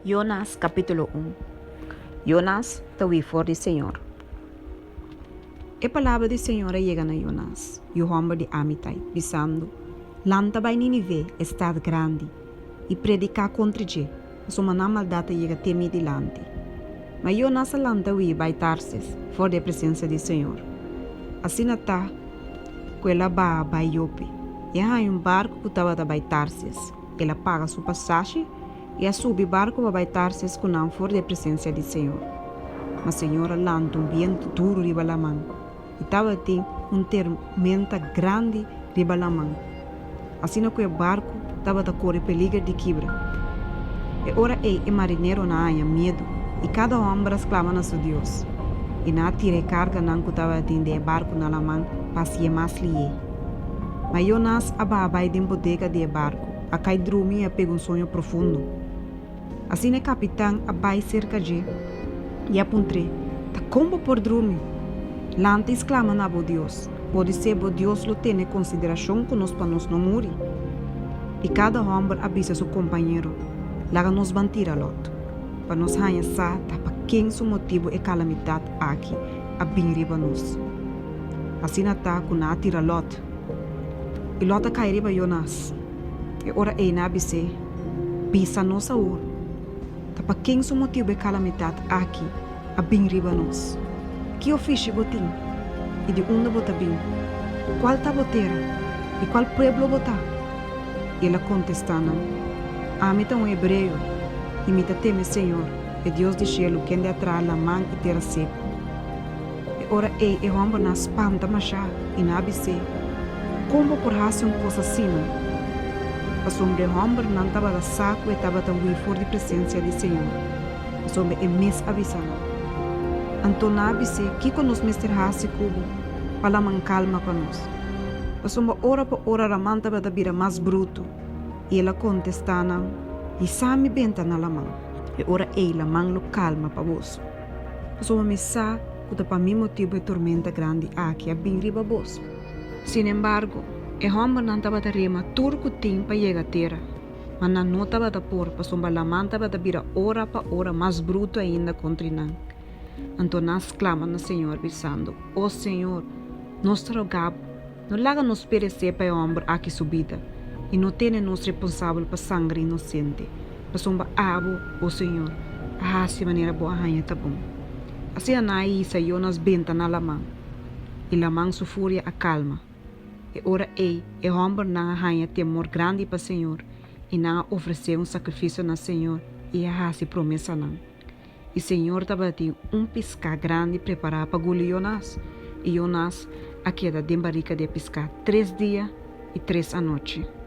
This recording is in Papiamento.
Yonas kapítulo un Yonas ta hui for di Señor E palabra di Señor a yega na Yonas, yu hòmber di Amitai, bisando, Lanta bai Ninive, e stat grandi, i prediká kontra dje, pasobra nan maldat a yega te mi dilanti. Ma Yonas a lanta hui bai Tarsis, for di e presensia di Señor. Asina ta ku el a baha bai Jope, i a haña un barku ku tabata bai Tarsis. El a paga su pasashi i a subi barku pa bai Tarsis ku nan for di e presensia di Señor. Ma Señor a lanta un bientu duru riba laman, i tabatin un termenta grandi riba laman, asina ku e barku tabata kore peliger di kibra. E ora ei e marineronan a haña miedu, i kada hòmber a sklama na su dios, i nan a tira e karganan ku tabatin den e barku na laman pa hasié mas lihé. Ma Yonas a baha bai den bodega di e barku, a kai drumi i a pega un soño profundo. Asina e kapitan a bai serka dje i a puntr'é, Ta kon bo por drumi? Lanta i sklama na bo Dios, podisé bo Dios lo tene konsiderashon ku nos pa nos no muri. I kada hòmber a bisa su kompañero, Laga nos ban tira lòt, pa nos haña sa ta pa ken su motibu e kalamidat aki a bin riba nos. Asina ta ku nan a tira Lòt, i Lòt a kai riba Yonas. E ora ei nan a bis'é, Bisa nos awor, ta pa ken su motibu e kalamidat aki a bin riba nos? Ki ofishi bo tin, i di unda bo ta bin? Kual ta bo tera, i kual pueblo bo ta? I el a kontestá nan, Ami ta un hebreo, i mi ta teme señor, e Dios di shelu, kende a traha laman i tera seku. E ora ei e hòmbernan a spanta mashá i nan a bis'é, Kon bo por hasi un kos asina? Pasobra e hòmbernan tabata sa ku e tabata hui for di presensia di Señor, pasobra e mes a bisa nan. Anto nan a bis'é, Kiko nos mester hasi ku bo pa laman kalma pa nos? Pasobra ora pa ora laman tabata bira mas brutu. I el a kontestá nan, Hisa mi benta na laman, e ora ei laman lo kalma pa boso. Pasobra mi sa ku ta pa mi motibu e tormenta grandi aki a bin riba boso. Sinembargo, e hòmbernan tabata rema tur ku tin pa yega tera, ma nan no tabata por pasobra laman tabata bira ora pa ora mas brutu ainda kontri nan. Anto nan sklama na Señor, bisando, O Señor, nos ta roga bo, No laga nos peresé pa e hòmber aki su bida, i no tene nos reponsabel pa sanger inosente, pasobra abo, o Señor, a hasi manera bo a haña ta bon. Asina nan a hisa Yonas benta na laman, i laman su furia a kalma. E ora ei e hòmbernan a haña temor grandi pa Señor, i nan a ofresé un sakrifisio na Señor i a hasi promesanan. I Señor tabatin un piská grandi prepará pa guli Yonas, i Yonas a keda den barika di e piská tres dia i tres anochi.